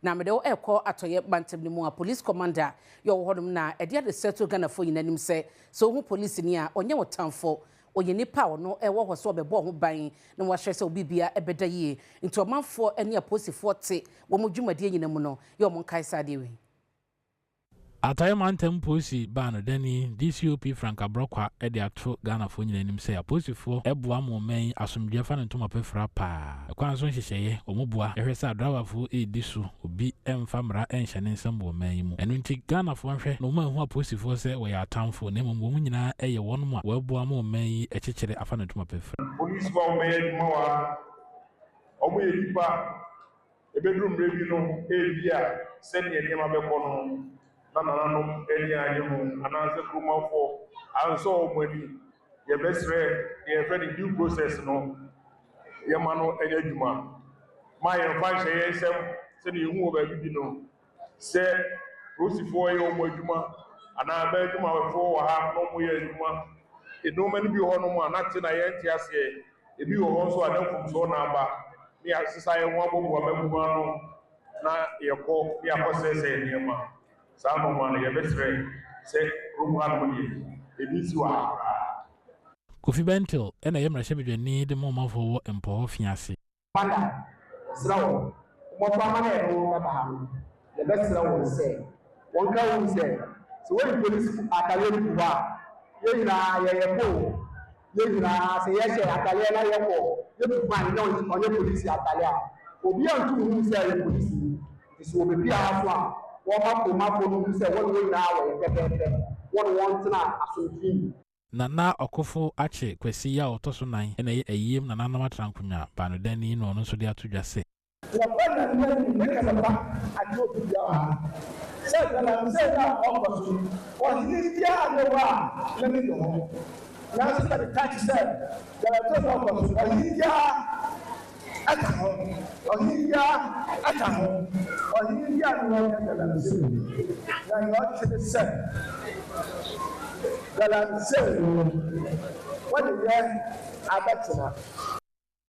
Na mede wo rekɔ atɔeɛ mantam no mu a police commander yɛ ɔwɔ hɔnom na ɛde adesrɛ to Ghanafoɔ nyinaa anim sɛ, sɛ wohu polisini a, ɔnyɛ wo tamfo. Ɔyɛ nipa a ɔno wɔ hɔ sɛ ɔbɛbɔ wo ho ban na wahwɛ sɛ wo biribiara bɛda yie. Nti ɔmanfoɔ ne apolisifoɔ te wɔn dwumadie nyinaa mu no, yɛ wɔn nkae saa adeɛ wei. Atɔeɛ Mantam Polisi Baanodani, DCOP Frank Abrɔkwa de ato Ghanafoɔ nyinaa anim sɛ apolisifoɔ boa ma ɔman yi asomdwoeɛ fa ne ntoma pɛ fira paa. Ɛkwan so nhyehyɛeɛ, wɔn boa hwɛ sɛ adraivafoɔ redi so, obi mfa mmara nhyɛ ne nsam wɔ ɔman yi mu. Ɛno nti Ghanafoɔ nhwɛ na wɔn anhu apolisifoɔ sɛ wɔyɛ atamfo na mmom wɔn nyinaa yɛ wɔnom a wɔboa ma ɔman yi kyekyere afa ne ntoma pɛ fira. Polisifoɔ a wɔbɛyɛ adwuma wɔ ha, wɔyɛ nnipa. Ɛbɛduru mmerɛ bi no, ebia sɛdeɛ nneɛma bɛkɔ no, na nananom ani annye ho, anaasɛ kuromanfoɔ ansɔ wɔn ani. Yɛbɛsrɛ deɛ yɛfrɛ no due process no, yɛma no nyɛ adwuma. Ma yɛmfa nhyɛ yɛn nsam sɛdeɛ yɛhu wɔ baabi bi no, sɛ polisifoɔ yɛ wɔn adwuma anaa aban adwumayɛfoɔ wɔ ha na wɔyɛ adwuma. Nneɛma no bi wɔ hɔnom a na te na yɛnte aseɛ. Ebi wɔ hɔ nso a na mfomsoɔ na aba na yɛasesa yɛn ho aboboa mmabunu ano na yɛkɔ na yɛakɔsɛesɛe nneɛma. Saa nnoɔma no yɛbɛsrɛ sɛ kurom hanom deɛ ebi nsi wɔ ha koraa. Kofi Bentil na ɛyɛ mmarahyɛbadwani de ma ɔmanfoɔ wɔ Mpɔhɔ Fiase. Fada, yɛsrɛ wo, mmɔframma no a yɛde wɔn bɛba ha no, yɛbɛsrɛ wɔn sɛ wɔnka nhu sɛ, sɛ woyi polisifo ataadeɛ no gu hɔ a, yɛn nyinaa yɛyɛ pɛ o. Yɛn nyinaa, sɛ yɛhyɛ ataadeɛ na yɛkɔ, yɛtu kwan na ɔnyɛ polisi ataadeɛ a, obiara ntum nhu sɛ ɔyɛ polisini. Nti sɛ wɔbɛpia ha nso a, wɔmma kuromafoɔ no nhu sɛ wɔne wɔn nyinaa wɔyɛ pɛpɛɛpɛ, wɔne wɔn ntena asomdwoeɛ mu. Nana Ɔkofo Akye Kwasi yi a ɔtɔ so nan na ɛyɛ Ayiem Nananom Atrankonwa baanodani na ɔno nso de ato dwa sɛ. Wɔfa Nyame anim ne kasa pa akyerɛ obi biara wɔ ha sɛ galamsey no a ɔkɔ so no, ɔhene biara nni hɔ a n'ani gye ho. Nanso yɛde ka kye sɛ galamsey no a ɔkɔ so no, ɔhene biara ka ho, ɔhene biara ka ho, ɔhene biara nni hɔ a ɔyɛ galamsey. Na nea ɔte ne sɛ galamsey no wɔde yɛ abɛtena.